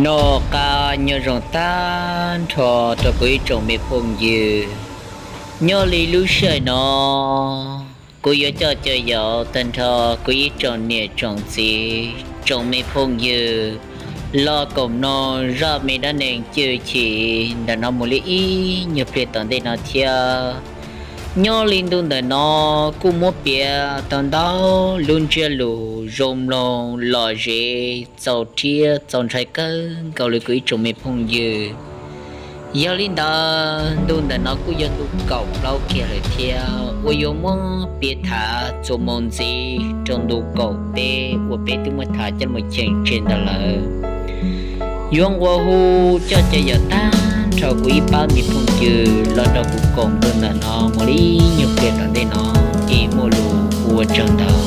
Noj qab nyob zoo tag nrho rau kuv ib tsoom me phooj ywg. Nyob li lub sij hawm no, kuv yuav coj caw yaum tag nrho kuv ib tsoom niam tsoom txiv tsoom me phooj ywg los koom mloog zaj me dab neeg cwj chim ntawm no mus li ib nyuag pliag tom ntej no thiab. Nyob li ntu ntawm no kuj muab piav tau ntau lub ntsiab lus zoo mloog lom zem txaus rhiab txaus ntshai kawg nkaus li kuv ib tsoom me phooj ywg. Yog li ntawd ntu ntawm no kuj yog ntu kaum plaub kiag lawm thiab uas yuav muab piav tham txuas mus ntxiv rau ntu kaum peb uas peb twb muab tham coj mus cheem tseg ntawd lawm. Yuav nqua hu coj caw yaum tag nrho kuv ib pab me phooj ywg los rau kuv koom ntu ntawm no mus li nyuag pliag tom ntej no, es muaj lus ua tsaug ntau.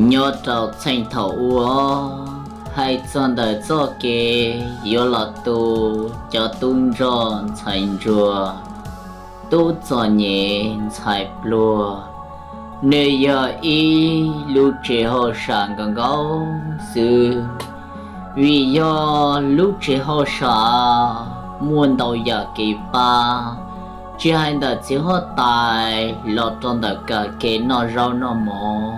Nyob rau txheej thaum ub, hais txog ntawm txoj kev yuav los tu cov tub ntsoj ntxhais ntsuag, tub txom nyem ntxhais pluag, nws yog ib lub tsev hauj sam nkaus nkaus xwb. Vim yog lub tsev hauj sam muaj ntau yam kev pab, tsis hais ntawm txiv huab tais los rau ntawm kev noj zaub noj mov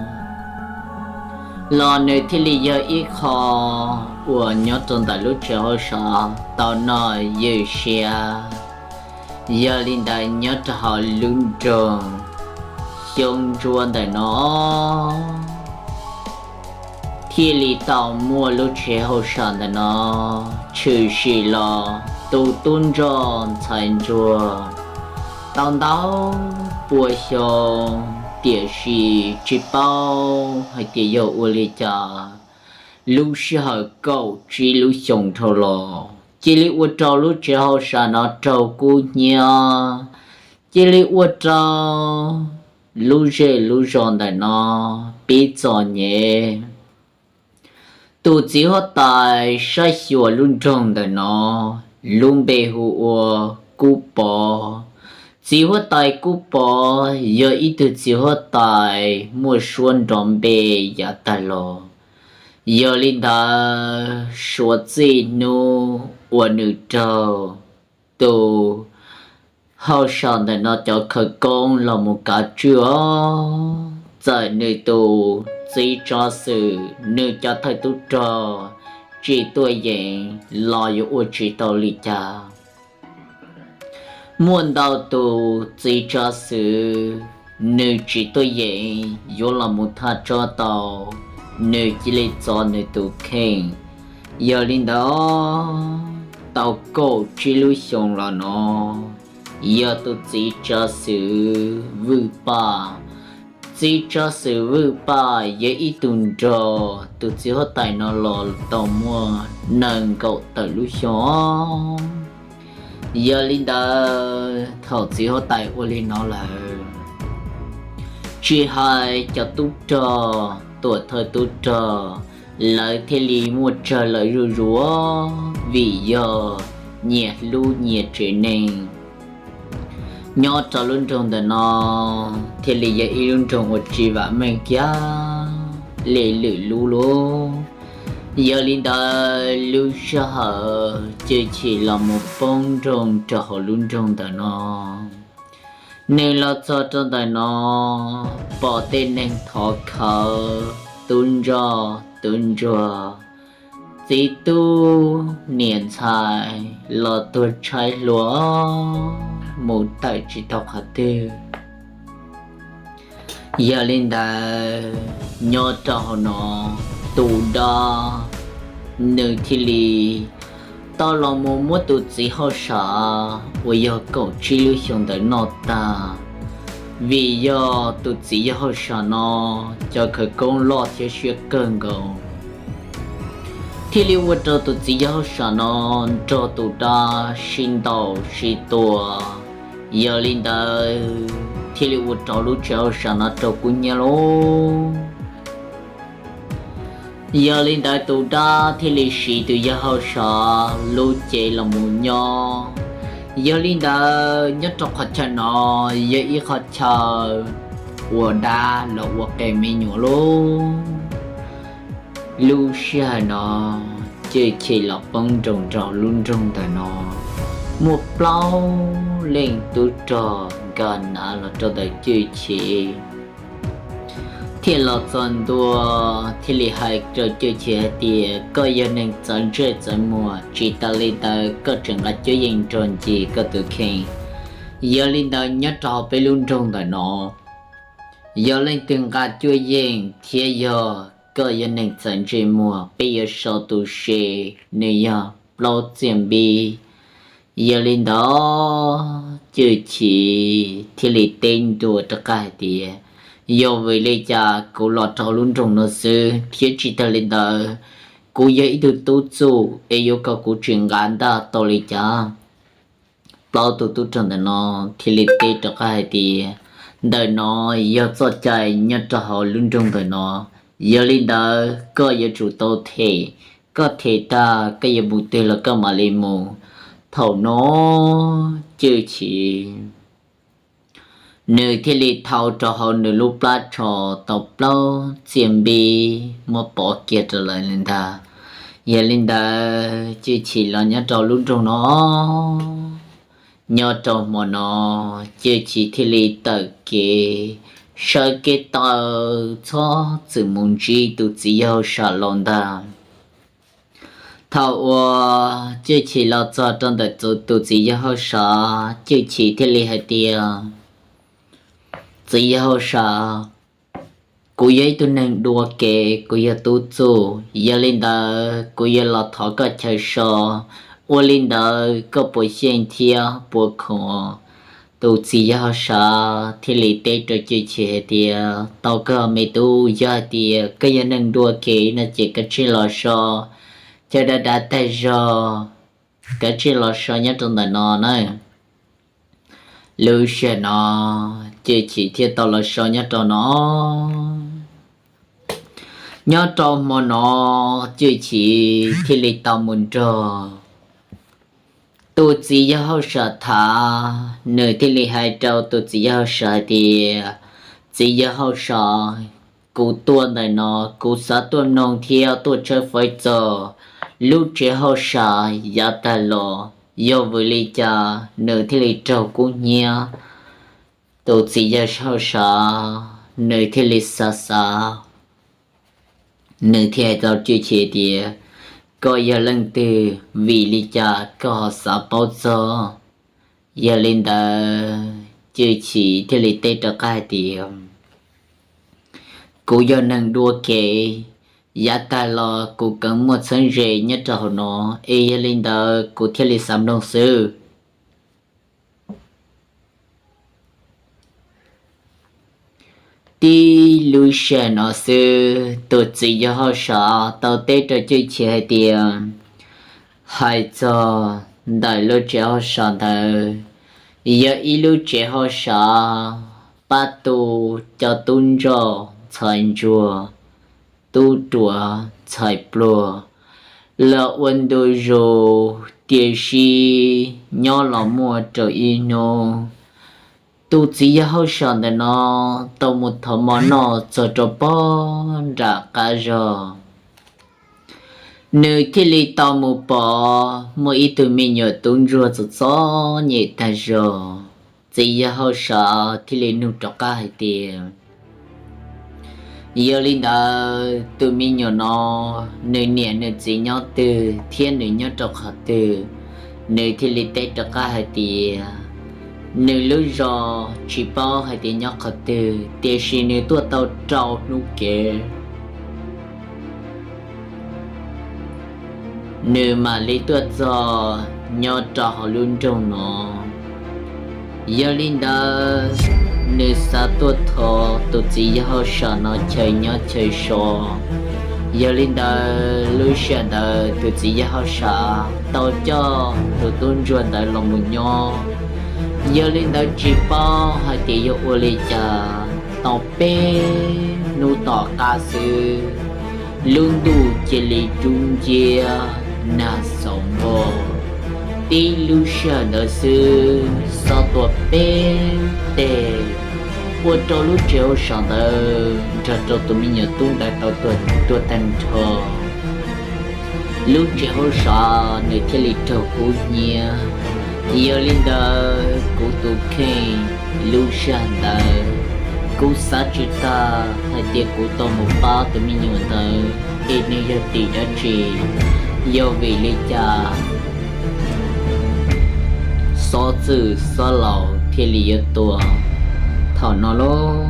los nws thiaj li yog ib qho uas nyob rau ntawm lub tsev hauj sam tau noj ywj siab. Yog li ntawd nyob rau hauv lub nroog Xyoo Ntsuab ntawm no thiaj li tau muaj lub tsev hauj sam ntawm no tshwm sim los tu tub ntsoj ntxhais ntsuag tau ntau pua xyoo, tiam sis tsis paub hais tias yog ua li cas lub sij hawm kaum tsib lub xyoos dhau los cia li ua rau lub tsev hauj sam no raug kub hnyiab, cia li ua rau lub zej lub zos ntawm no pib txom nyem. Tus txiv huab tais saib xyuas lub nroog ntawm no lub npe hu ua Kub Pov. Txiv huab tais Kub Pov yog ib tug txiv huab tais muaj suab nrov npe yav tag los. Yog li ntawd suav txij hnub uas nws raug tus hauj sam ntawm no cov khawv koob los mus kav tswj os, txawm nws tus txiv tsov xwm nws cov thawj tub rog tsis tuaj yeem los yuav ua tsis tau li cas. Muaj ntau tus txiv tsov xwm nws tsis tuaj yeem yuav los mus thaj tsob tau, nws cia li txov nws tus kheej. Yog li ntawd tau kaum tsib lub xyoos los no yog tus txiv tsov xwm Vwj Paj. Txiv tsov xwm Vwj Paj yog ib tug nrog tus txiv huab tais no los tau muaj nees nkaum tawm lub xyoo. Yog li ntawd thaum txiv huab tais ua li no lawm, tsis hais cov tub rog, tuam thawj tub rog, lawv thiaj li muaj tsawg lawm zuj zus, vim yog nyias hlub nyias tsev neeg. Nyob rau lub nroog ntawm no thiaj li yog ib lub nroog uas tsis vam meej kiag li lwm lub lub. Yog li ntawd lub sij hawm cwj chim los mus poob nroog rau hauv lub nroog ntawm no, nws los txog rau ntawm no pom tej neeg thov khawv, tub ntsoj tub ntsuag, txiv tub niam ntxhais los tuag tshaib hlua mus tawm tsis tau qhov twg. Yog li ntawd nyob rau hauv no tus dab nws thiaj li tau los mus muab tus txiv hauj sam uas yog kaum tsib lub xyoo ntawd noj tag, vim yog tus txiv yog hauj sam no cov khawv koob loj thiab siab kawg nkaus, thiaj li ua rau tus txiv yawg hauj sam no nrog tus dab sib ntaus sib tua. Yog li ntawd thiaj li ua rau lub tsev hauj sam no raug kub hnyiab lauj. Yog li ntawd tus dab thiaj li siv tus yawg hauj sam lub cev los mus nyob. Yog li ntawd nyob rau qhov chaw no yog ib qhov chaw ua dab los ua qe me nyuam lauj. Lub sij hawm no Cwj Chim los poob nroos rau lub nroog ntawm no. Muaj plaub leej tub rog nkag nav los rau ntawm Cwj Chim, thiaj los txog ntua thiaj li hais rau Cwj Chim hais tias, koj yog neeg txawv ntsej txawv muag, tsis tas li ntawd koj tseem nqa cuab yeej nrog ncig koj tus kheej. Yog li ntawd nyob rau hauv peb lub nroog ntawm no, yog leej twg nqa cuab yeej thiab yog koj yog neeg txawv ntsej muag, peb yuav sau tus se, nws yog plaub txiaj npib. Yog li ntawd Cwj Chim thiaj li teb ntua rov qab hais tias, yog vim li cas kuv los rau lub nroog no xwb thiab tsis tas li ntawd kuv yog ib tug tub txuj es yuav kom kuv tsis nqa ntaj tau li cas? Plaub tus tub rog ntawm no thiaj li teb rov qab hais tias, ntawm no yog txoj cai nyob rau hauv lub nroog ntawm no, yog li ntawd koj yuav tsum tau them, koj them tag koj yuav mus twg los koj mam li mus. Thaum no Cwj Chim nws thiaj li thau rau hauv nws lub plab tsho tau plaub txiaj npib muab pov kiag rau lawm li ntag. Yog li ntawd Cwj Chim los nyob rau lub nroog no, nyob rau hmo no Cwj Chim thiaj li tawm kev sawv kev taw txhob txwm mus ntsib tus txiv yawg hauj sam los ntag. Thaum uas Cwj Chim los txog rau ntawm tus txiv yawg hauj sam, Cwj Chim thiaj li hais tias, txiv yawg hauj sam, kuv yog ib tug neeg dua kev, kuv yog tub txuj, yog li ntawd kuv yuav los thov koj chaw so, ua li ntawd koj puas xyeej thiab puas khoom? Tus txiv yawg hauj sam thiaj li teb rau Cwj Chim hais tias, tau kawg me tub, yog hais tias koj yog neeg dua kev no ces kav tsij los so, chaw dav dav tag zog, kav tsij los so nyob rau ntawm no na. Lub sij hawm no Cwj Chim thiaj tau los so nyob rau no. Nyob rau hmo no Cwj Chim thiaj li tau mus nrog tus txiv yawg hauj sam tham, nws thiaj li hais rau tus txiv yawg hauj sam hais tias, txiv yawg hauj sam, kuv tuaj ntawm no kuv xav tuaj noog thiab tuaj tshawb fawb txog lub tsev hauj sam yav tag los yog vim li cas nws thiaj li raug kub hnyiab. Tus txiv yawg hauj sam nws thiaj li xav xav, nws thiaj hais rau Cwj Chim tias, koj yog leej twg, vim li cas koj ho xav paub txog? Yog li ntawd Cwj Chim thiaj li teb rov qab hais tias, kuv yog neeg dua kev, yav tag los kuv kheev muaj txheeb ze nyob rau hauv no, es yog li ntawd kuv thiaj li xav mloog xwb. Tib lub sij hawm no xwb tus txiv yawg hauj sam tau teb rau Cwj Chim hais tias, hais txog ntawm lub tsev hauj sam ntawd, yog ib lub tsev hauj sam pab tu cov tub ntsoj ntxhais ntsuag, tub ruam ntxhais pluag los ua ntu zus, tiam sis nyob los muaj rau ib hnub tus txiv yawg hauj sam ntawm no tau mus thov mov noj txog rau pog nram qab zos. Nws thiaj li tau mus pom muaj ib tug me nyuam tub ntsuag txom txom nyem tag zog. Txiv yawg hauj sam thiaj li nug rov qab hais tias, yog li ntawd tus me nyuam no nws niam nws txiv nyob twg thiab nws nyob rau qhov twg? Nws thiaj li teb rov qab hais tias, nws lub zos tsis paub hais tias nyob qhov twg, tiam sis nws tuaj tau rau hnub kev nws mam li tuaj txog nyob rau hauv lub nroog no. Yog li ntawd, nws xav tuaj thov tus txiv yawg hauj sam no chaw nyob chaw so. Yog li ntawd lub sij hawm ntawd tus txiv yawg hauj sam tau coj tus tub ntsuag ntawd los mus nyob. Yog li ntawd tsis paub hais tias yog ua li cas, tau peb hnub tom qab xwb, lub ntuj cia li dub nciab nag xaus npog. Tib lub sij hawm ntawd xwb xob tua peb teg, ua rau lub tsev hauj sam ntawd nrog rau tus me nyuam tub ntawd tau tuag tag nrho. Lub tsev hauj sam nws thiaj li raug kub hnyiab. Yog li ntawd kuv tus kheej, lub sij hawm ntawd kuv xav tsis tag hais tias kuv tau mus pab tus me nyuam ntawd es nws yog tim dab tsi, yog vim li cas xob txwj xob laus thiaj li yuav tua. Thaum no lub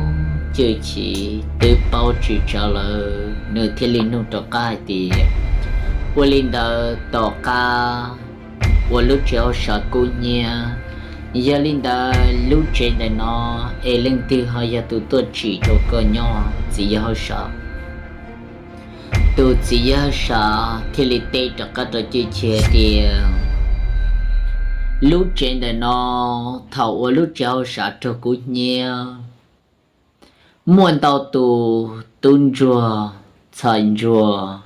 Cwj Chim twb paub tsis tsawg lawm, nws thiaj li nug rov qab hais tias, ua li ntawd tom qab uas lub tsev hauj sam kub hnyiab, yog li ntawd lub tsev ntawm no es leej twg ho yog tus tuaj tsim rau koj nyob txiv yawg hauj sam? Tus txiv yawg hauj sam thiaj li teb rov qab rau Cwj Chim hais tias, lub tsev ntawm no thaum uas lub tsev hauj sam raug kub hnyiab, muaj ntau tus tub ntsuag ntxhais ntsuag,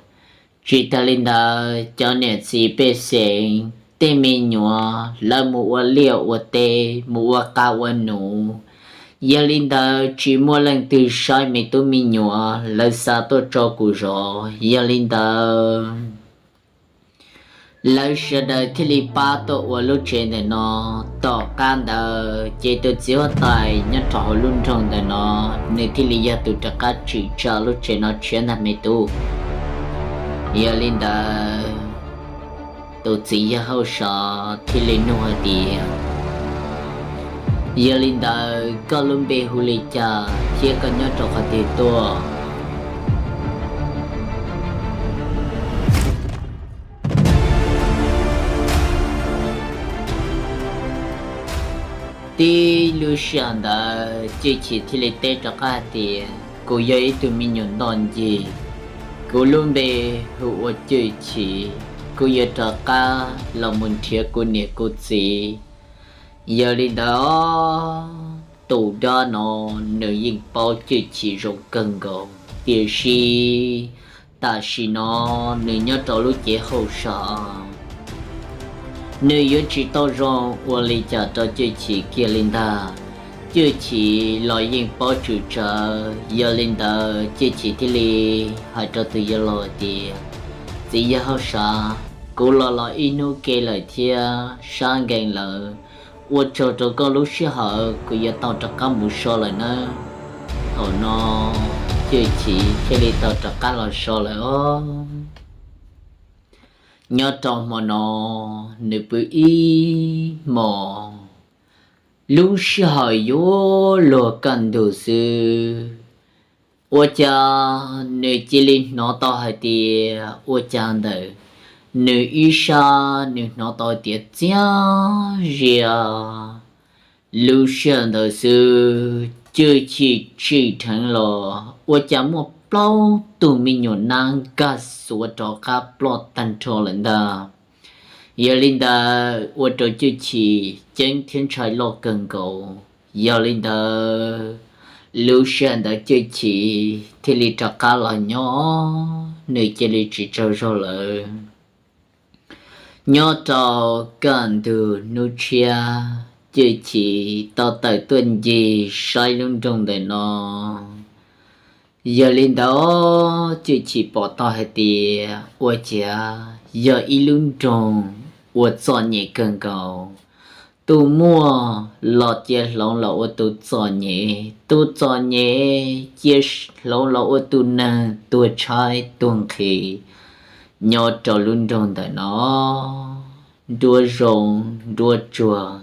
tsis tas li ntawd cov niam txiv pej xeem tej me nyuam lawv mus ua liaj ua teb mus ua qab ua num. Yog li ntawd tsis muaj leej twg saib me tub me nyuam, lawv xa tuaj tso kuv zov. Yog li ntawd lawv sawv daws thiaj li pab tuaj ua lub tsev ntawm no. Tom qab ntawd ces tus txiv huab tais nyob rau hauv lub nroog ntawm no, nws thiaj li yog tus rov qab tsim tsa lub tsev no tshiab ntag me tub. Yog li ntawd tus txiv yawg hauj sam thiaj li nug hais tias, yog li ntawd koj lub npe hu li cas thiab koj nyob rau qhov twg tuaj? Tib lub sij hawm ntawd Cwj Chim thiaj li teb rov qab hais tias, kuv yog ib tug me nyuam ntoj ncig, kuv lub npe hu ua Cwj Chim, kuv yuav rov qab los mus nrhiav kuv niam kuv txiv. Yog li ntawd tus dab no nws yeej paub Cwj Chim zoo kawg nkaus, tiam sis tam sim no nws nyob rau lub cev hauj sam, nws yuav tsis tau zoo ua li cas rau Cwj Chim kiag li ntag. Cwj Chim los yeej paub tswm tsawv, yog li ntawd Cwj Chim thiaj li hais rau tus yawg laus hais tias, txiv yawg hauj sam, kuv los los ib hnub ke lawm thiab sab nkees lawm, ua tsaug rau koj lub sij hawm, kuv yuav tau rov qab mus so lawm nawb. Thaum no Cwj Chim thiaj li tau rov qab los so lawm os. Nyob rau hmo no nws pw ib hmos, lub sij hawm yuav luag kaj ntug xwb, ua cas nws cia li hnov tau hais tias ua cas ntawm nws ib sab nws hnov tau hais tias txiab zias. Lub sij hawm ntawd xwb Cwj Chim tsim dheev los ua cas muaj plaub tug me nyuam nab nkag xuav rov qab ploj tag nrho lawm ntag. Yog li ntawd ua rau Cwj Chim ceeb thiab ntshai loj kawg nkaus. Yog li ntawd lub sij hawm ntawd Cwj Chim thiaj li rov qab los nyob nws cia li tsis tsaug zog lawm. Nyob rau kaj ntug hnub tshiab, Cwj Chim tau tawm tuaj ncig saib lub nroog ntawm no. Yog li ntawd Cwj Chim pom tau hais tias ua ciav yog ib lub nroog uas txom nyem kawg nkaus. Tus muaj los cia hloov los ua tus txom nyem, tus txom nyem cia hloov los ua tus neeg tuag tshaib tuag nqhis. Nyob rau lub nroog ntawm no, nruab zoo, nruab tsuag,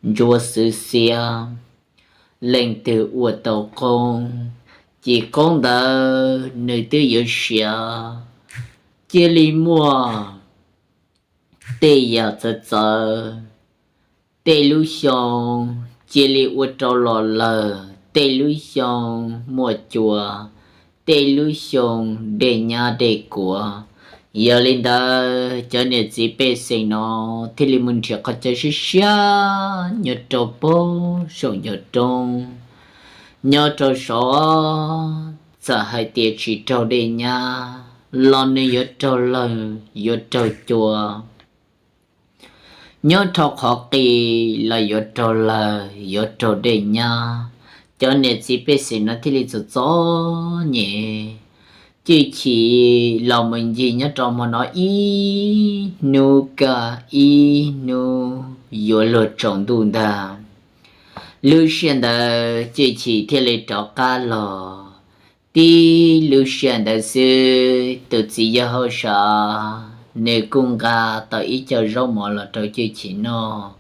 ntsuab xwb xiab, leej twg ua tau qoob, ces qoob ntawd nws twb yuav siav. Cia li muaj tej yam txawv txawv, tej lub xyoo cia li ua rau los lawg, tej lub xyoo muaj cua, tej lub xyoo dej nyab dej kuav. Yog li ntawd cov niam txiv pej xeem no thiaj li mus nrhiav qhov chaw siab siab nyob rau pem saum ncov roob, nyob rau saud txawm hais tias tsis raug dej nyab los nws yuav raug lawg yuav raug cua, nyob rau qhov qis los yuav raug lawg yuav raug dej nyab. Cov niam txiv pej xeem no thiaj li txom txom nyem, Cwj Chim los mus ncig nyob rau hmo no ib hnub kaj ib hnub yuav luag tsaus ntuj ntag. Lub sij hawm ntawd Cwj Chim thiaj li rov qab los. Tib lub sij hawm ntawd xwb tus txiv yawg Hauj Sav nws kuj nqa tau ib co zaub mov los rau Cwj Chim noj.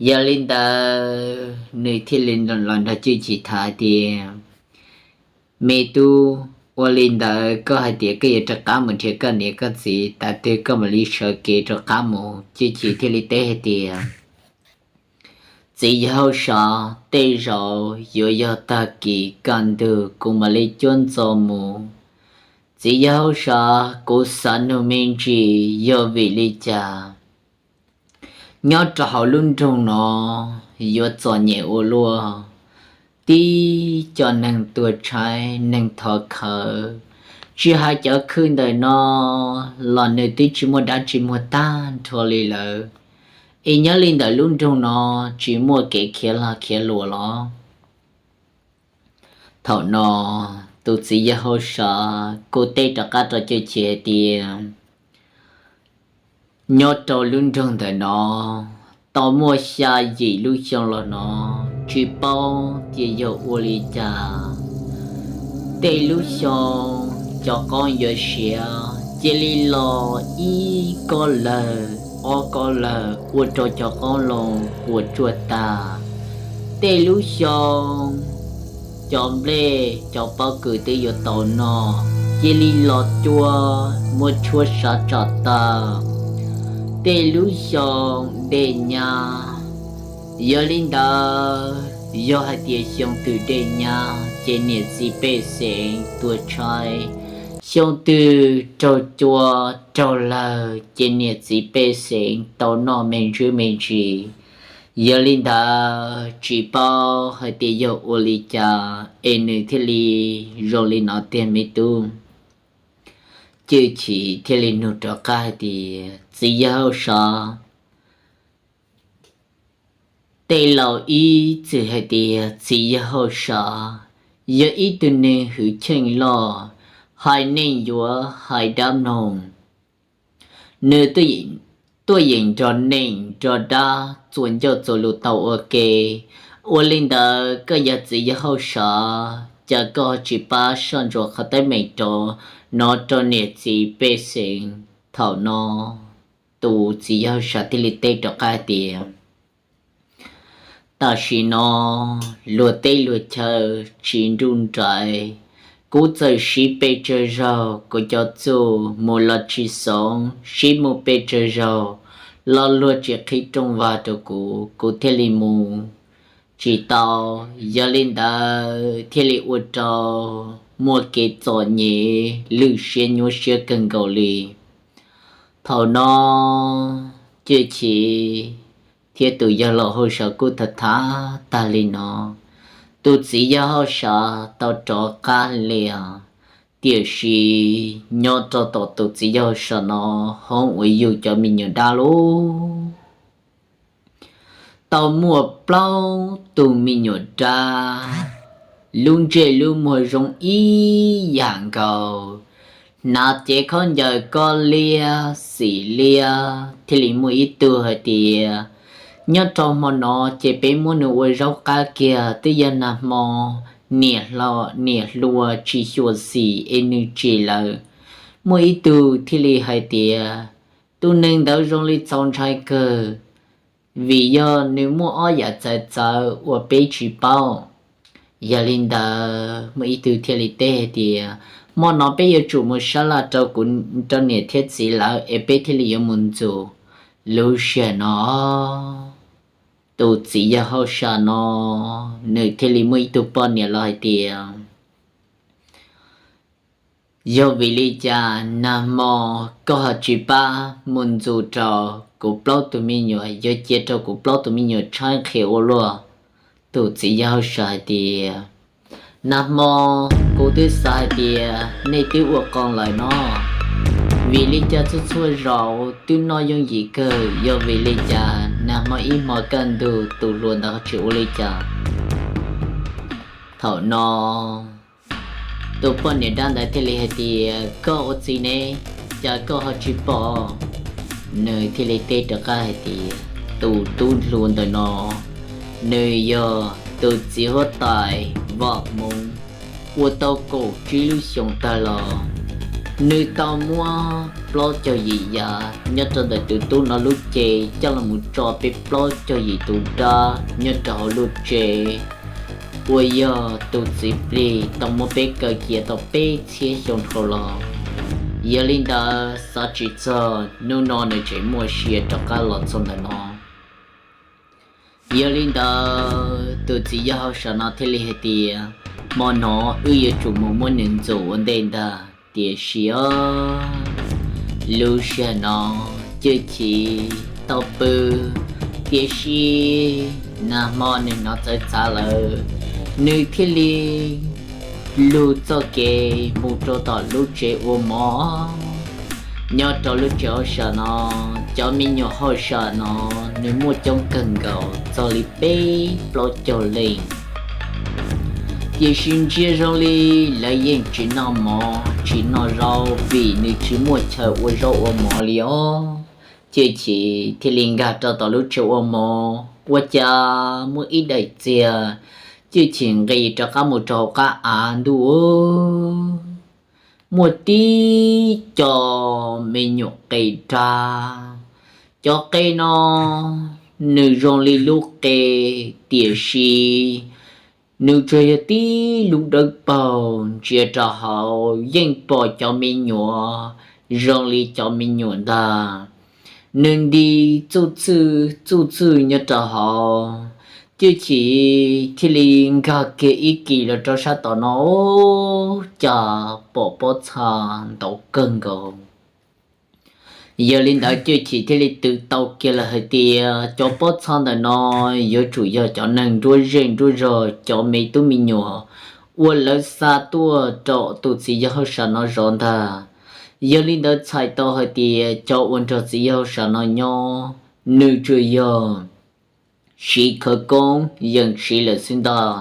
Yog li ntawd nws thiaj li los nrog Cwj Chim tham tias, Me tub, ua li ntawd koj hais tias koj yuav rov qab mus nrhiav koj niam koj txiv, tas twg koj mam li sawv kev rov qab mus? Cwj Chim thiaj li teb hais tias, Txiv yawg Hauj Sav, tej zaum yuav yog tag kis kaj ntug kuv mam li cuab ntxov mus. Txiv yawg Hauj Sav, kuv xav nug me ntsis yog vim li cas nyob rau hauv lub nroog no yuav txom nyem ua luaj, tib co neeg tuag tshaib neeg thov khawv, tsis hais cov khw ntawm no los nws twb tsis muaj dab tsi muag tag nrho li lawm, es nyob li ntawm lub nroog no tsis muaj kev khiav lag khiav luam los? Thaum no tus txiv yawg Hauj Sav kuj teb rov qab rau Cwj Chim hais tias, Nyob rau lub nroog ntawm no tau muaj xya yim lub xyoo los no, tsis paub tias yog ua li cas, tej lub xyoo cov qoob yuav siav cia li los ib kob lawg ob kob lawg ua rau cov qoob loo puas tsuaj tag. Tej lub xyoo cov nplej cov pob kws twb yuav tau noj cia li los cua muab tshuab sav tsam tag. Tej lub xyoo dej nyab, yog li ntawd yog hais tias xyoo twg dej nyab ces niam txiv pej xeem tuag tshaib, xyoo twg raug cua raug lawg ces niam txiv pej xeem tau noj me ntsis me ntsis. Yog li ntawd tsis paub hais tias yog ua li cas es nws thiaj li zoo li no tiag me tub. Cwj Chim thiaj li nug rov qab hais tias, Txiv yawg Hauj Sav, tej laus ib txwm hais tias txiv yawg Hauj Sav yog ib tug neeg hwj chim loj, hais neeg yuav hais dab mloog. Nws tuaj yeem nrog neeg nrog dab txuas ncauj txuas lus tau ua ke. Ua li ntawd koj yog txiv yawg Hauj Sav, cas koj tsis pab soj ntsuam qhov teeb meem rau no rau niam txiv pej xeem? Thaum no tus txiv yawg Hauj Sav thiaj li teb rov qab tias, Tam sim no luag teb luag chaw tsis nruj nrais, kuv txawm siv pes tsawg zaug kuv cov txuj mus los tsis xoov, siv mus pes tsawg zaug los luag tsis qhib rooj vag rau kuv, kuv thiaj li mus tsis tau. Yog li ntawd thiaj li ua rau muaj kev txom nyem lwj siab nyuaj siab kawg nkaus li. Thaum no Cwj Chim thiab tus yawg laus Hauj Sav kuj tham tham tag li no, tus txiv yawg Hauj Sav tau rov qab li os. Tiam sis nyob rau tom tus txiv yawg Hauj Sav no, hoob uas yug cov me nyuam dab lub tau muaj plaub tug me nyuam dab, lub ntsej lub muag zoo ib yam nkaus, hnav cev khaub ncaws kob liab xim liab, thiaj li muaj ib tug hais tias, Nyob rau hmo no ces peb muab nws ua zaub qab kiag, twb yog nag hmo niam hluas tsis xyuam xim es nws tsem lawm. Muaj ib tug thiaj li hais tias, Tus neeg ntawd zoo li txaus ntshai kawg, vim yog nws muaj ob yam txawv txawv uas peb tsis paub. Yog li ntawd muaj ib tug thiaj li teb hais tias, Hmo no peb yuav tsum mus sab laj rau kuv, rau niam thiab txiv lawv es peb thiaj li yuav mus ntxuam. Lub sij hawm no tus txiv yawg Hauj Sav no nws thiaj li muaj ib tug poj niam los hais tias, Yog vim li cas nag hmo koj ho tsis pab mus ntxuas rau kuv plaub tug me nyuam, yuav cia rau kuv plaub tug me nyuam tshaib nqhis ua luaj? Tus txiv yawg hauj sam hais tias, nag hmo kuv twb xav hais tias nej twb ua qoo lawm no, vim li cas txhua txhua zaus twb noj yooj yim kawg, yog vim li cas nag hmo ib hmo kaj ntug tus hluas ntawd ho tsis ua li cas? Thaum no tus poj niam dab ntawd thiaj li hais tias, koj ua txiv ne, cas koj ho tsis pom? Nws thiaj li teb rov qab hais tias, tus tub hluas ntawm no, nws yog tus txiv huab tais Vam Hmoov, ua tau kaum tsib lub xyoos tag los nws tau muab plaub caug yim yav nyob rau ntawm tus tub no lub cev coj los mus tso peb plaub caug yim tus dab nyob rau hauv lub tsev, uas yog tus txiv plig tau muab peb kaw cia tau peb txhiab xyoo dhau los. Yog li ntawd xav tsis txog hnub no nws tseem muaj sia rov qab los txog ntawm no. Yog li ntawd tus txiv yawg hauj sam no thiaj li hais tias, hmo no wb yuav tsum mus muab nws ntxuam ua ntej ntag. Tiam sis os, lub sij hawm no Cwj Chim tau pw, tiam sis nag hmo nws hnov txawv txav lawm, nws thiaj li lug txoj kev mus rau tom lub tsev ua mov. Nyob rau lub tsev hauj sam no, cov me nyuam hauj sam no nws muaj coob kawg nkaus txog li peb plaub caug leej. Tiam sis ntsia zoo li lawv yeej tsis noj mov tsis noj zaub vim nws tsis muaj chaw ua zaub ua mov li os. Cwj Chim thiaj li nkag rau tom lub tsev ua mov, ua cas muaj ib daim txiag, Cwj Chim nqis rov qab mus rau hauv qab av ntuj, muaj tib co me nyuam qe dab. Cov qe no nws zoo li lub qe, tiam sis nws tsuas yog tib lub dawb paug, ntsia rau hauv yeej pom cov me nyuam zoo li cov me nyuam ntag. Nws nti txuj txwj txuj txwj nyob rau hauv. Cwj Chim thiaj li nkag kiag ib kis los rau sab tom no, cas pom pob txha ntau kawg nkaus. Yog li ntawd Cwj Chim thiaj li twv tau kiag lawm hais tias cov pob txha ntawm no yuav tsum yog cov neeg nruab zej nruab zog, cov me tub me nyuam uas lawv xa tuaj rau tus txiv yawg hauj sam no zov ntag. Yog li ntawd txhais tau hais tias cov uas nrog txiv yawg hauj sam no nyob, nws tsuas yog siv khawv koob yeej siv lawm xwb ntag.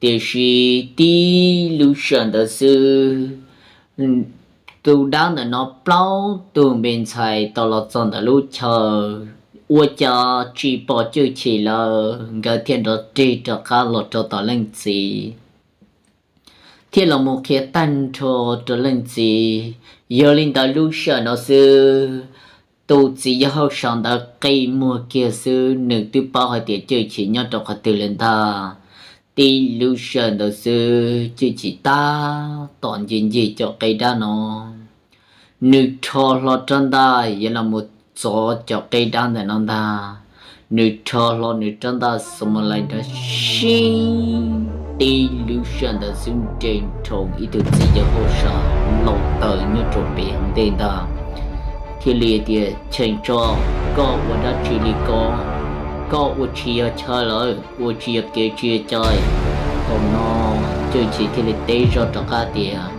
Tiam sis tib lub sij hawm ntawd xwb, tus dab ntawm no plaub tug me ntxhais tau los txog ntawm lub chaw, ua cas tsis pom Cwj Chim lawm, nkawd thiaj nrov rig rov qab los rau tom leej txiv, thiaj los mus qhia tag nrho rau leej txiv. Yog li ntawd lub sij hawm no xwb, tus txiv yawg hauj sam ntawd qe muag kiag xwb, nws twb paub hais tias Cwj Chim nyob rau qhov twg lawm ntag. Tib lub sij hawm ntawd xwb Cwj Chim tab tom ncig ncig cov qe dab no, nws rho hlo rab ntaj yuav los mus txov cov qe dab ntawm no ntag. Nws rho hlo nws rab ntaj xo ma lais nrov sib, tib lub sij hawm ntawd xwb nres nroo ib tug txiv yawg hauj sam laus taws nyob rau pem hauv ntej ntag, thiaj li tias, Cheem Tso, koj ua dab tsi li ko? Koj ua tsis yog chaw lawm, ua tsis yog kev tsis yog cai. Thaum no Cwj Chim thiaj li teb zoj rov qab tias,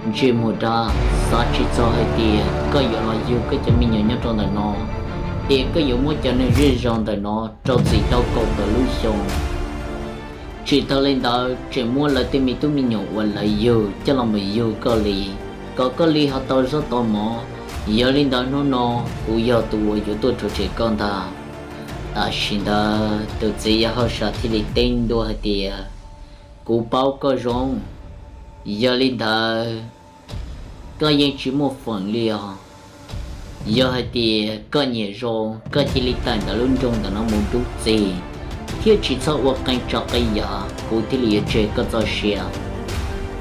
Ntsej muag dab, xav tsis txog hais tias koj yuav los yug koj cov me nyuam nyob rau ntawm no, es koj yuav muab cov neeg zej zos ntawm no rau txim tau kaum tawm lub xyoo. Tsis tas li ntawd tseem muab lawv tej me tub me nyuam uas lawv yug coj los mus yug koj li, kom koj li ho tau zaub tau mov. Yog li ntawd hnub no kuv yog tus uas yuav tuaj rhuav tshem koj ntag. Tam sim ntawd tus txiv yawg hauj sam thiaj li teb ntua hais tias, Kuv paub koj zoo, yog li ntawd koj yeej tsis muaj feem li os. Yog hais tias koj nyiam zoo, koj cia li tawm ntawm lub nroog ntawm no mus dub txig, thiab tsis txhob ua qee tsav qee yam, kuv thiaj li yuav tseg koj txoj sia.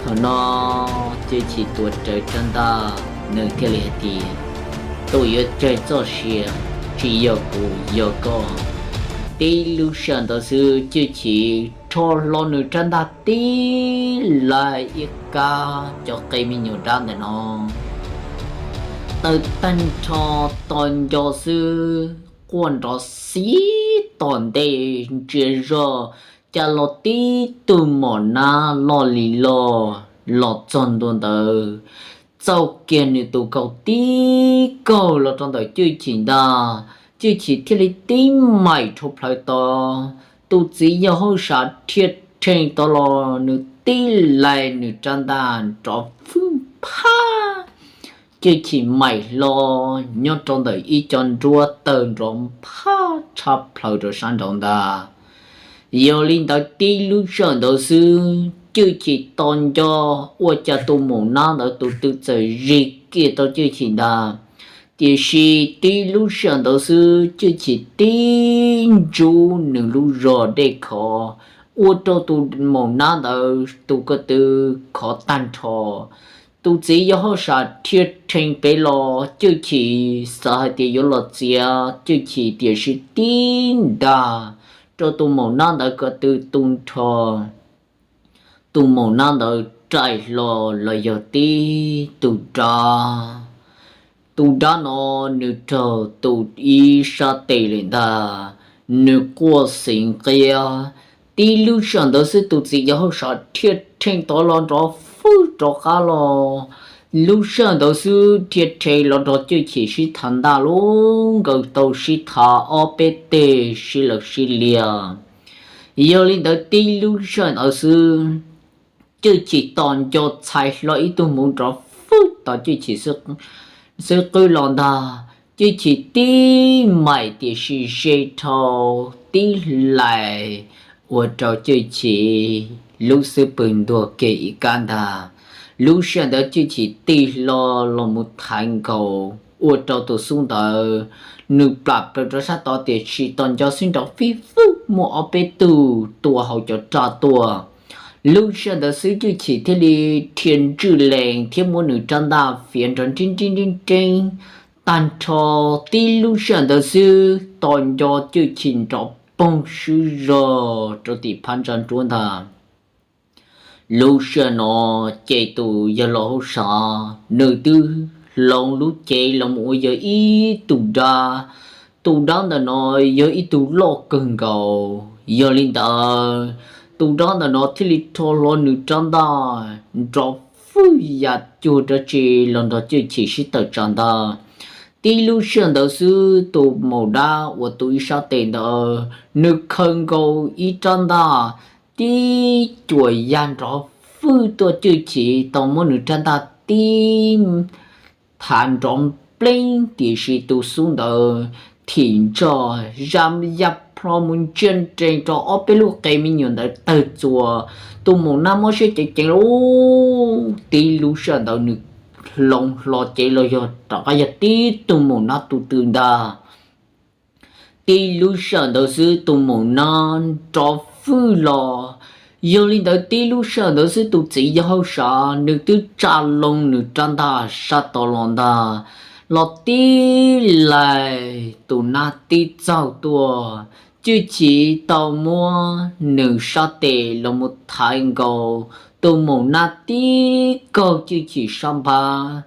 Thaum no Cwj Chim tuav rawv rab ntaj, nws thiaj li hais tias, Tus yuav tseg txoj sia tsis yog kuv, yog koj. Tib lub sij hawm ntawd xwb Cwj Chim rho hlo nws rab ntaj tib laim ib kab cov qe me nyuam dab ntawm no. Tawm tag nrho tos nco xwb, quaj nrov xib tom ntej ntsia zog, cas los tib tug maum nab loj li loj los txog ntua ntawd, txauj kiag nws tus kaus tib kaug los rau ntawm Cwj Chim ntag. Cwj Chim thiaj li tib maim rhau plawv tod, tus txiv yawg hauj sam rhia rhees tod los nws tib laim nws rab ntaj nrov fwj phaj. Cwj Chim maim hlo nyob rau ntawm ib co nruab tawg nrov phaj tshaj plaws rau sab nraud ntag. Yog li ntawd tib lub sij hawm ntawd xwb Cwj Chim tos nco ua cas tus maum nab ntawd tus tw txawm zig kiag tau Cwj Chim ntag. Tiam sis tib lub sij hawm ntawd xwb Cwj Chim tib ntsub nws lub zog dej khov, ua rau tus maum nab ntawd tus ko tw khov tag nrho. Tus txiv yawg hauj sam rhia rhees pem los Cwj Chim xav hais tias yuav los txiav Cwj Chim, tiam sis tib nrag rau tus maum nab ntawd ko tw tu nrho. Tus maum nab ntawd rais hlo los yog tib tug dab. Tus dab no nws raug tu ib sab tes lawm ntag, nws quaj xeev qiab. Tib lub sij hawm ntawd xwb tus txiv yawg hauj sam rhia rhees tod los nrov fwj rov qab los. Lub sij hawm ntawd xwb rhia rhees los nrog Cwj Chim sib tham ntaj lub nkaus tau sib tham ob peb teg sib lawv sib liag. Yog li ntawd tib lub sij hawm ntawd xwb Cwj Chim tos nco txhais hlo ib tug hmuv nrov fwj tos Cwj Chim xwb qwb los ntag. Cwj Chim tib maim tiam sis ze dhau tib laim ua rau Cwj Chim lub xub pwg ntuag kiag ib kab ntag. Lub sij hawm ntawd Cwj Chim tig hlo los mus thaiv nkaus ua rau tus xub ntawd nws plam plaws rau sab tod, tiam sis tos nco xwb nrov fij fwj muaj ob peb tug tua hauv cov raj tuaj. Lub sij hawm ntawd xwb Cwj Chim thiaj li rhia ntswj lees thiab muab nws rab ntaj fiav nrov nreeb nreeb nreeb nreeb tag nrho. Tib lub sij hawm ntawd xwb tos nco Cwj Chim nrov poog swb zog rau tim phab ntsa nruab ntag. Lub sij hawm no ces tus yawg laus hauj sam nws twb hloov lub cev los mus ua yog ib tug dab. Tus dab ntawm no yog ib tug loj kawg nkaus, yog li ntawd tus dab ntawm no thiaj li rho hlo nws rab ntaj nrov fwj ya cuag dab tsi los nrog Cwj Chim sib tawm tsam ntag. Tib lub sij hawm ntawd xwb tus maum dab uas tu ib sab tes ntawd nws khaws nkaus ib rab ntaj tib cuam ya nrov fwj tuaj, Cwj Chim tau muab nws rab ntaj tib thav nrov npleeb, tiam sis tus xub ntawd thim ntsoj zam ya plho mus ntsia nrees rau ob peb lub qe me nyuam ntawd tawg txuas. Tus maum nab mob siab ceev ceev lauj, tib lub sij hawm ntawd nws hloov hlo cev los yog rov qab yog tib tug maum nab tus tw ntag. Tib lub sij hawm ntawd xwb tus maum nab nrov fwj los. Yog li ntawd tib lub sij hawm ntawd xwb tus txiv yawg hauj sam nws twb tsa loo nws rab ntaj sab tod los ntag, los tib laim tus nab tib txaug tuaj. Cwj Chim tau muab nws sab tes los mus thaiv nkaus, tus maum nab tib kaug Cwj Chim sab npab.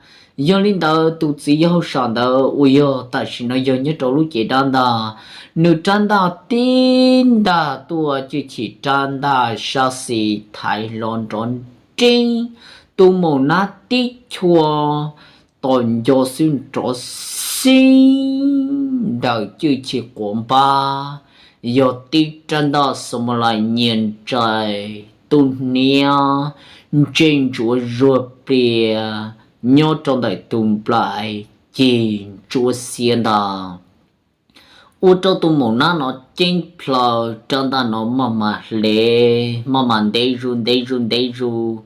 Yog li ntawd tus txiv yawg hauj sam ntawd uas yog tam sim no yog nyob rau lub cev dab ntag, nws rab ntaj tib ntag tuaj, Cwj Chim rab ntaj sab xis thaiv hlo nrov nreeb, tus maum nab tib chua tos nco xwb nrov xeeb ntawm Cwj Chim quav npab, yog tib rab ntaj xa ma lais nyias ntsais, tus hniav ntsej ntsuav zuag plias nyob rau ntawm tus nplaim cig ntsuab xiab ntag. Ua rau tus maum nab no ceeb plhaw, rab ntaj no maj mam hle, maj mam ntev zus ntev zus ntev zus,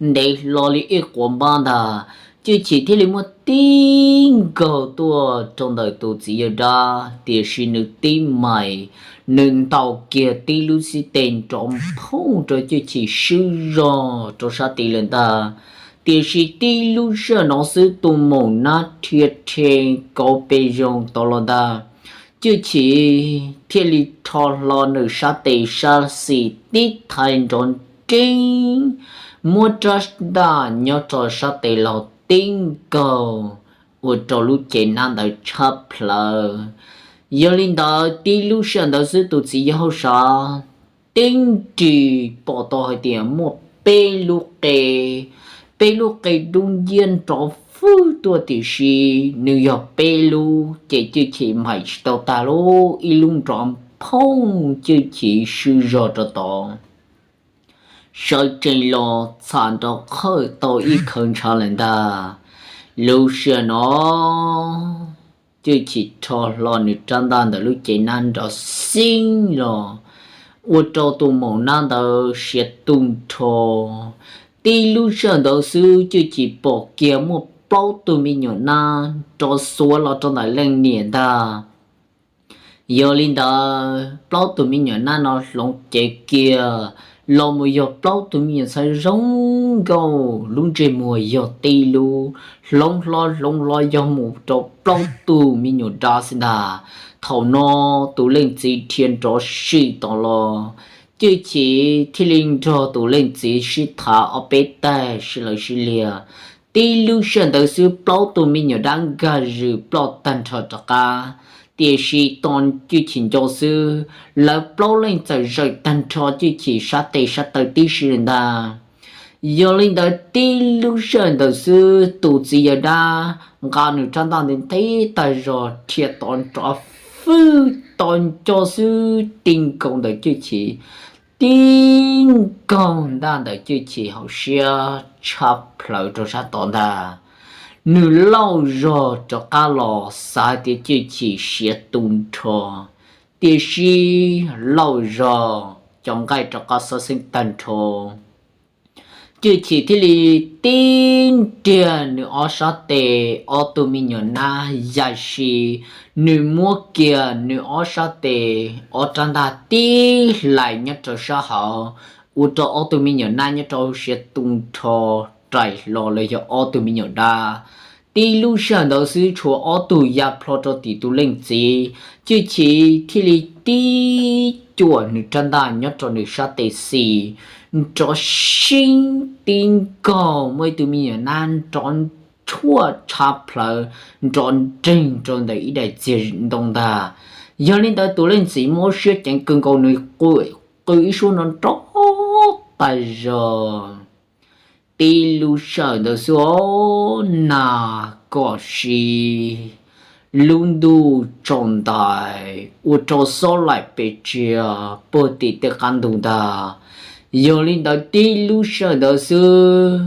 ntev hlo li ib quav npab ntag. Cwj Chim thiaj li muab tib nkaug tuaj rau ntawm tus txiv yawg dab, tiam sis nws tib mais, nws ntaus kiag tib lub xib teg nrov phooj rau Cwj Chim swb zog rau sab tid lawm ntag. Tiam sis tib lub sij hawm no xwb tus maum nab rhia rhe kauv pes zoo tod los ntag. Cwj Chim thiaj li rho hlo nws sab tes sab xis tib thaiv nrov nreeb, muab rab ntaj nyob rau sab tes laug tib nkaug ua rau lub cev nab ntawd tshab plhawv. Yog li ntawd tib lub sij hawm ntawd xwb tus txiv yawg hauj sam tib nris pom tau hais tias muaj peb lub qe, peb lub qe dub nciab nrov fwj tuaj tiam sis nws yog peb lub ces Cwj Chim maim tsis tau tag lub ib lub nrov phooj Cwj Chim swb zog rau tod. Sawv tsees los txham nrov qhawj tau ib khawv ntshav lawm ntag. Lub sij hawm no Cwj Chim rho hlo nws rab ntaj ntawm lub cev nab nrov xeeb los ua rau tus maum nab ntawd siav tu nrho. Tib lub sij hawm ntawd xwb Cwj Chim pom kiag muaj plaub tug me nyuam nab nrov xuav los rau ntawm leej niam ntag. Yog li ntawd plaub tug me nyuam nab no hloov cev kiag los mus yog plaub tug me nyuam ntxhais zoo nkauj, lub ntsej muag yog tib lub, hloov hlo hloov hlo yog mus rau plaub tug me nyuam dab xwb ntag. Thaum no tus leej txiv dhia nrov sim tos los, Cwj Chim thiaj li nrog tus leej txiv sib tham ob peb tag sib law sib liag. Tib lub sij hawm ntawd xwb plaub tug me nyuam dab nkag zws ploj tag nrho rov qab. Tiam sis tos Cwj Chim nco xwb, lawv plaub leej txawm zawm tag nrho Cwj Chim sab tes sab taw tib si li ntag. Yog li ntawd tib lub sij hawm ntawd xwb tus txiv yawg dab nqa nws rab ntaj nti tib tag zog dhia tod nrov fwj tos nco xwb ti nkaus ntawm Cwj Chim tib nkaug ntaj ntawm Cwj Chim hauv siab tshab plhawv rau sab tod ntag. Nws lauj zog rov qab los xav hais tias Cwj Chim siav tu nrho, tiam sis lauj zog cov nqaij rov qab xob xeeb tag nrho. Cwj Chim thiaj li tib nriag nws ob sab tes, ob tug me nyuam nab yam si, nws muab kiag nws ob sab tes ob rab ntaj tib hlais nyob rau sab hauv, ua rau ob tug me nyuam nab nyob rau siav tu nrho, rais hlo los yog ob tug me nyuam dab. Tib lub sij hawm ntawd xwb tshuav ob tug ya plho rau tim tus leej txiv. Cwj Chim thiaj li tib cuam nws rab ntaj nyob rau nws sab tes xis, nrov seeb tib nkaug muaj ib tug me nyuam nab nrov ntshuaj tshab plhawv nrov nreeg rau ntawm ib daim txiag ntoo ntag. Yog li ntawd tus leej txiv mob siab ceev kawg nkaus nws qw ib suab nrov nrov tas zog. Tib lub sij hawm ntawd xwb os, nag kom si, lub ntuj tsaus ntais ua rau xob laim pes tsawg puag tim tej qab ntug ntag. Yog li ntawd tib lub sij hawm ntawd xwb,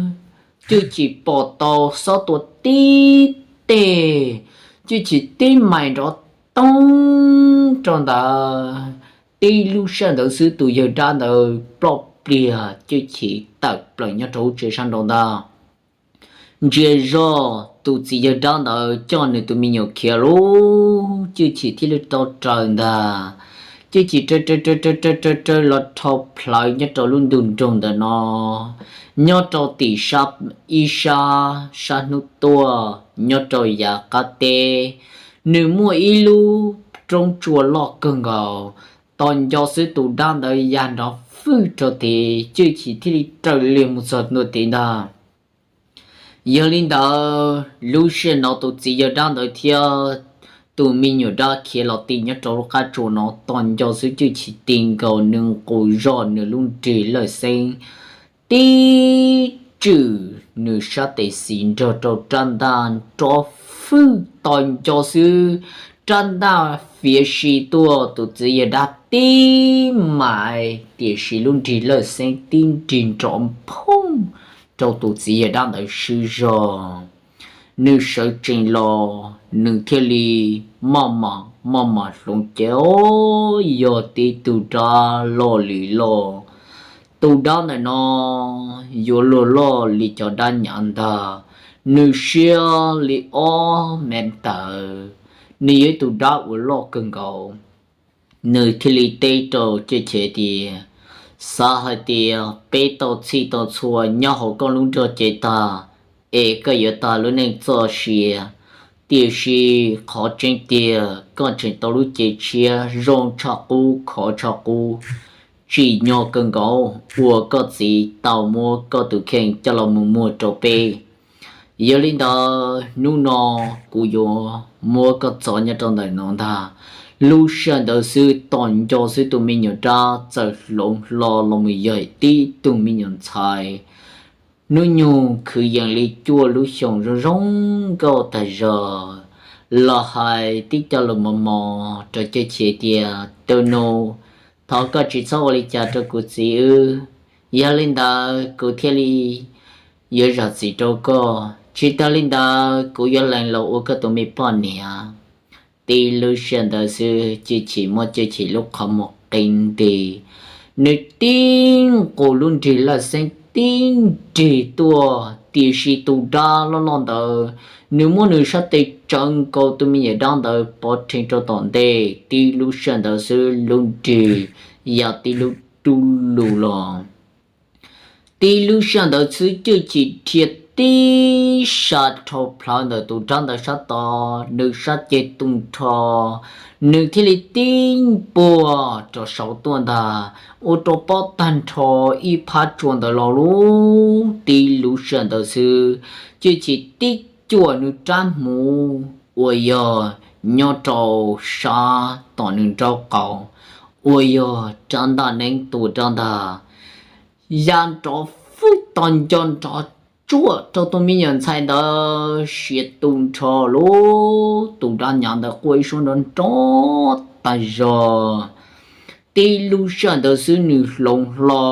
Cwj Chim pom tau xob tua tib teg, Cwj Chim tib mais nrov toob rau ntawd. Tib lub sij hawm ntawd xwb tus yawg dab ntawd ploj pliag, Cwj Chim tawm plaws nyob rau hauv tsev sab nraud ntag. Ntsia zog tus txiv yawg dab ntawd coj nws tus me nyuam khiav lawm, Cwj Chim thiaj li tau raws ntag. Cwj Chim raws raws raws raws raws raws los dhau plawv nyob rau lub ntug nroog ntawm no, nyob rau tim sab ib sab, sab hnub tuaj nyob rau yav qab teb, nws muaj ib lub roob tsua loj kawg nkaus. Tos nco xwb tus dab ntawd ya nrov fwj rau tid, Cwj Chim thiaj li raws li mus txog ntua tid ntag. Yog li ntawd lub sij hawm no tus txiv yawg dab ntawd thiab tus me nyuam dab khiav los ti nyob rau lub qab tsua no, tos nco xwb Cwj Chim ti nkaus nws nqus zog nws lub nrig lawj xeeb, tib tswm nws sab tes xis nrog rau rab ntaj nrov fwj. Tos nco xwb rab ntaj fiav si tuaj, tus txiv yawg dab tib mais, tiam sis lub nrig lawj xeeb tib nrig nrov phooj rau tus txiv yawg dab ntawd swb zog. Nws sawv tsees los nws thiaj li maj mam maj mam hloov cev, o, yog tib tug dab loj li loj. Tus dab ntawm no yuav luag loj li cov dab nyav ntag. Nws siab li ob mev tawv, nws yog ib tug dab uas loj kawg nkaus. Nws thiaj li teb rau Cwj Chim tias, xav hais tias peb tau txhij tau txhua nyob hauv koj lub nrog cev tag, es koj yuav tag lub neej txoj sia, Tiam sis qhov tseeb tiag koj tseem tau lub cev tshiab zoo tshaj qub khov tshaj qub, tsim nyog kawg nkaus uas koj txiv tau muab koj tus kheej coj los mus muag rau peb. Yog li ntawd hnub no kuv yuav muab koj txov nyob rau ntawm no ntag. Lub sij hawm ntawd xwb tom nco xwb tus me nyuam dab txawm hloov hlo los mus yog tib tug me nyuam ntxhais hnub nyoog kwv yees li cuaj lub xyoos zoo zoo nkauj tag zog, los hais tib co lus mos mos rau Cuj Chim tias, Tus nus, thov koj tsis txhob ua li cas rau kuv txiv wb. Yog li ntawd kuv thiaj li yuav zam txim rau koj, tsis tas li ntawd kuv yuav lees los ua koj tus me poj niam. Tib lub sij hawm ntawd xwb Cuj Chim muab Cuj Chim lub qhov muag qi nti, nws tib nqus lub nrig laj xeeb tib nrig tuaj, tiam sis tus dab loj loj ntawd nws muab nws sab tes tsawv nkaus tus me nyuam dab ntawd pov rhees rau tom ntej. Tib lub sij hawm ntawd xwb lub nrig ya tib lub dub lug los. Tib lub sij hawm ntawd xwb Cuj Chim dhia tib sa rhau plhawv ntawm tus dab ntawd sab tod, nws sab ceg tu nrho, nws thiaj li tib npuag rau saud tuaj ntag, ua rau pob tag nrho ib phab tsua ntawd lo lug. Tib lub sij hawm ntawd xwb Cuj Chim tib cuam nws rab hmuv uas yog nyob rau sab tom nws nraub qaum, uas yog rab ntaj neeb tua rab ntag, ya nrov fwj tos nco nrov tsuaj rau tus me nyuam ntxhais ntawd siav tu nrho lug. Tus dab nyav ntawd quaj ib suab nrov nrov tag zog. Tib lub sij hawm ntawd xwb nws hloov hlo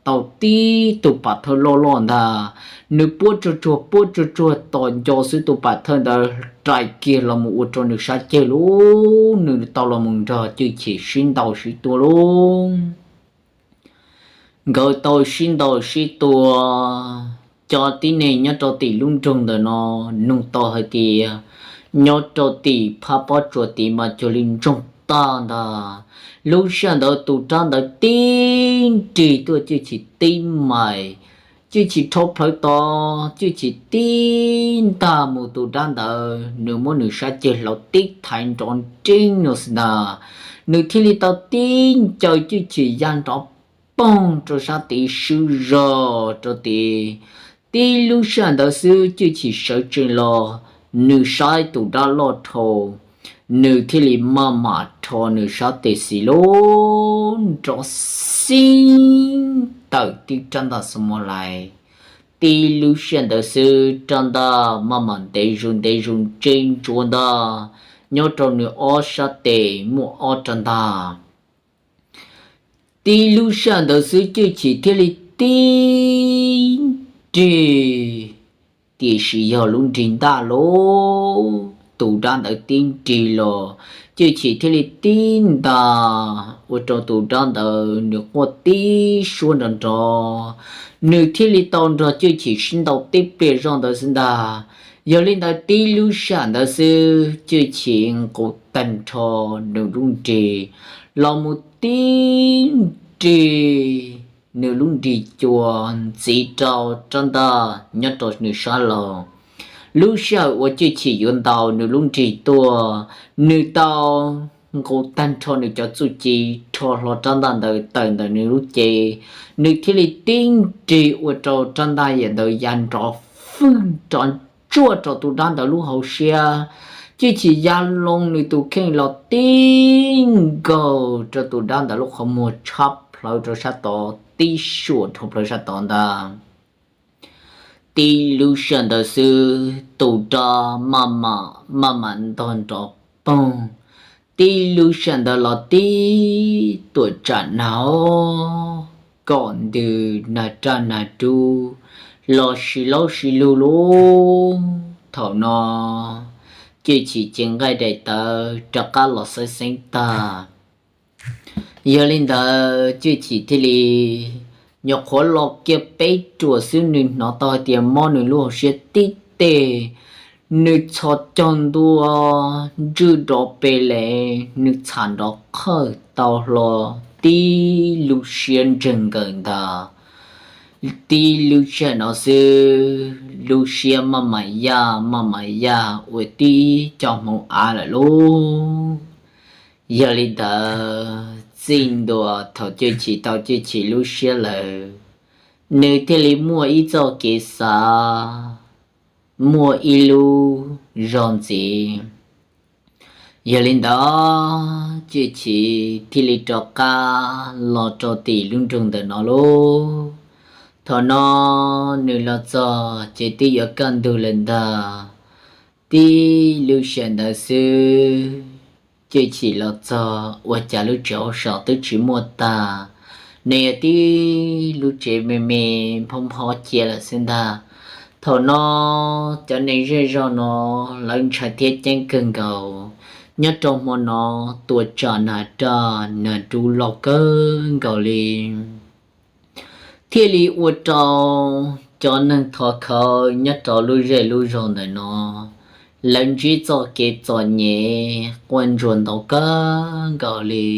tau tib tug pam thawj loj loj ntag, nws puab tsuag tsuag puab tsuag tsuag tos nco xwb tus pam thawj ntawd rais kiag los mus ua rau nws sab ceg lug, nws tau los mus nrog Cuj Chim sib ntaus sib tua lug. Nkawd tau sib ntaus sib tua, cov tib neeg nyob rau tim lub nroog ntawm no nug tau hais tias nyob rau tim phab pob tsuas tid mas cuag li ntsoog tag ntag. Lub sij hawm ntawd tus dab ntawd tib nrig tuaj Cuj Chim tib mais, Cuj Chim rhau plhawv tos, Cuj Chim tib ntag mus tus dab ntawd nws muab nws sab ceg hlauv tib thaiv nrov nreeb no xwb ntag, nws thiaj li tau tib ncaws Cuj Chim ya nrov poog rau sab tid swb zog rau tid. Tib lub sij hawm ntawd xwb Cuj Chim sawv tsees los, nws saib tus dab loj dhau, nws thiaj li maj mam rho nws sab tes xis lub nrov xib tawm tib rab ntaj xo mo lais. Tib lub sij hawm ntawd xwb rab ntaj maj mam ntev zus ntev zus ntse ntsuav ntag, nyob rau nws ob sab tes muaj ob rab ntaj. Tib lub sij hawm ntawd xwb Cuj Chim thiaj li tib nrig, tiam sis yog lub nrig ntaj lug, tus dab ntawd tib nrig los, Cuj Chim thiaj li tib ntag ua rau tus dab ntawd nws quaj tib suab nrov nrov, nws thiaj li tau nrog Cuj Chim sib ntaus tib pliag zog ntawd xwb ntag. Yog li ntawd tib lub sij hawm ntawd xwb Cuj Chim nqus tag nrho nws lub nrig los mus tib nrig, nws lub nrig cua ntxiv rau rab ntaj nyob rau nws sab laug. Lub sij hawm uas Cuj Chim yuav ntaus nws lub nrig tuaj, nws tau nqus tag nrho nws cov txuj ci rho hlo rab ntaj ntawd tawm ntawm nws lub cev, nws thiaj li tib nrig ua rau rab ntaj yam ntawd ya nrov fwj nrov ntsuaj rau tus dab ntawd lub hauv siab. Cuj Chim ya loo nws tus kheej los tib nkaug rau tus dab ntawd lub qhov muag tshab plhawv rau sab tod tib suam dhau plaws sab tod ntag. Tib lub sij hawm ntawd xwb tus dab maj mam ntog nrov poog. Tib lub sij hawm ntawd los tib tuam tsam nag, kom ntws nag raj nag dub los sis laub sis lug lub. Thaum no Cuj Chim cev nqaij daim tawv rov qab los xaiv xeeb tag. Yog li ntawd Cuj Chim thiaj li nyuam qhuav los kiag peb ruam xwb nws hnov tau hais tias mob nws lub hauv siab tib teg, nws txhos caug ntua ntswj nrov pe les, nws txham nrov qhawj tau hlo tib lub siab ntseg nkaws ntag. Tib lub sij hawm no xwb lub siab maj mam yaj maj mam yaj ua tib co hmoov av lawm lauj. Yog li ntawd txij ntua thaum Cwj Chim tau Cwj Chim lub siab lawm, nws thiaj li muaj ib txoj kev xav, muaj ib lub zog ntxiv. Yog li ntawd Cwj Chim thiaj li rov qab los rau tim lub nroog ntawm no lauj. Thaum no nws los txog ces twb yuav kaj ntug lawm ntag. Tib lub sij hawm ntawd xwb, Cwj Chim los txog ua cas lub tsev hauj sam twb tsis muaj tag, nws yog tib lub tsev me me nphob nphob cia lawm xwb ntag. Thaum no cov neeg zej zog no lawv ntshai thiab ceeb kawg nkaus. Nyob rau hmo no tua tsam nag raj nag rub loj kawg nkaus li, thiaj li ua rau cov neeg thov khawv nyob rau lub zej lub zog ntawm no, lawv ntsib txoj kev txom nyem quaj ntsuag ntau kawg nkaus li.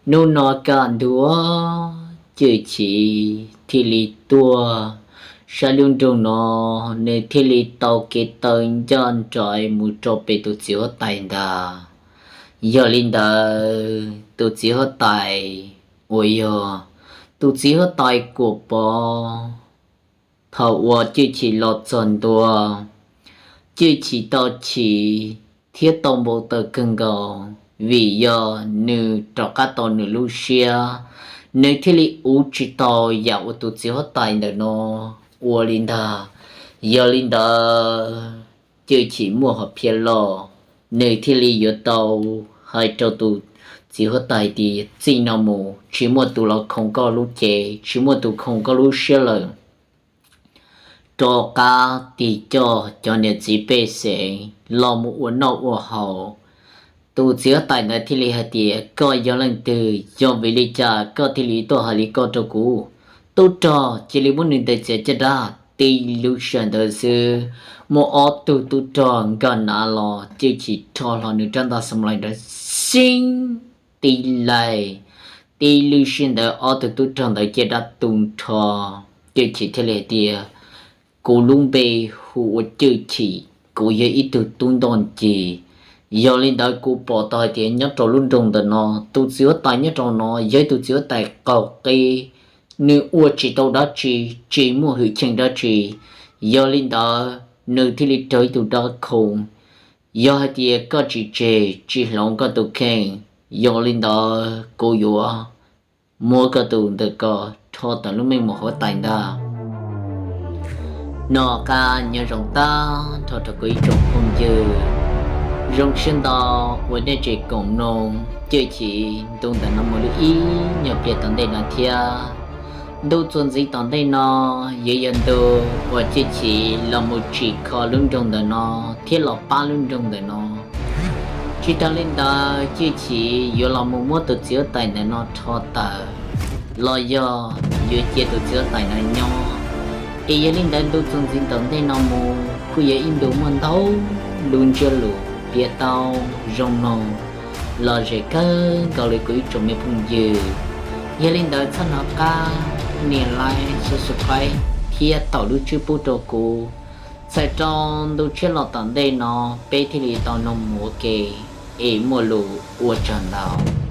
Hnub no kaj ntug Cwj Chim thiaj li tuaj saib lub nroog no, nws thiaj li taug kev taw ncaj nraim mus rau pem tus txiv huab tais ntag. Yog li ntawd tus txiv huab tais uas yog tus txiv huab tais Kuam Pov, thaum uas Cwj Chim los txog ntua, Cwj Chim tau chim thiab tau npau taws kawg nkaus, vim yog nws rov qab tau nws lub siab, nws thiaj li uv tsis tau yam uas tus txiv huab tais ntawm no ua li ntag. Yog li ntawd Cwj Chim muaj hom phiaj loj, nws thiaj li yuav tau hais rau tus txiv huab tais tias txij no mus tsis muaj tus los khoom koj lub cev, tsis muaj tus khoom koj lub siab lawm. Rov qab tig coj cov niam txiv pej xeem los mus ua noj ua haus. Tus txiv huab tais ntawd thiaj li hais tias koj yog leej twg, yog vim li cas koj thiaj li tuaj hais li ko rau kuv? Tub rog, cia li muab nws ntes txiav caj dab. Tib lub sij hawm ntawd xwb, muaj ob tug tub rog nkag nav los, Cwj Chim rho hlo nws rab ntaj xa ma lais ntawd xib tib laim. Tib lub sij hawm ntawd ob tug tub rog ntawd caj dab tu nrho. Cwj Chim thiaj li hais tias kuv lub npe hu ua Cwj Chim, kuv yog ib tug tub ntoj ncig. Yog li ntawd kuv pom tau hais tias nyob rau lub nroog ntawm no, tus txiv huab tais nyob rau no yog ib tug txiv huab tais qaug qib, nws ua tsis tau dab tsi, tsis muaj hwj chim dab tsi. Yog li ntawd nws thiaj li raug ib tug dab khoo. Yog hais tias koj tsis tseg, tsis hloov koj tus kheej, yog li ntawd kuv yuav muab koj tus ntawm ko rho tawm lub meej mom huab tais ntag. Noj qab nyob zoo tag nrho rau kuv ib tsoom phooj ywg, zoo siab ntau uas nej tseem koom mloog Cwj Chim ntu ntawm no mus li ib nyuag pliag tom ntej no thiab. Ntu txuas ntxiv tom ntej no yuav yog ntu uas Cwj Chim los mus tsim kho lub nroog ntawm no thiab los pab lub nroog ntawm no. Tsis tas li ntawd Cwj Chim yuav los mus muab tus txiv huab tais ntawm no rho tawm los yog yuav cia tus txiv huab tais no nyob. Es yog li ntawd ntu txuas ntxiv tom ntej no mus kuj yog ib ntu muaj ntau lub ntsiab lus piav tau zoo mloog los zem kawg nkaus li kuv ib tsoom me phooj ywg. Yog li ntawd txhob hnov qab nias like, subscribe thiab taus lub tswb pub rau kuv. Txhawm rau ntu tshiab los tom ntej no peb thiaj li tau mloog mus ua ke. Es muaj lus ua tsaug ntau.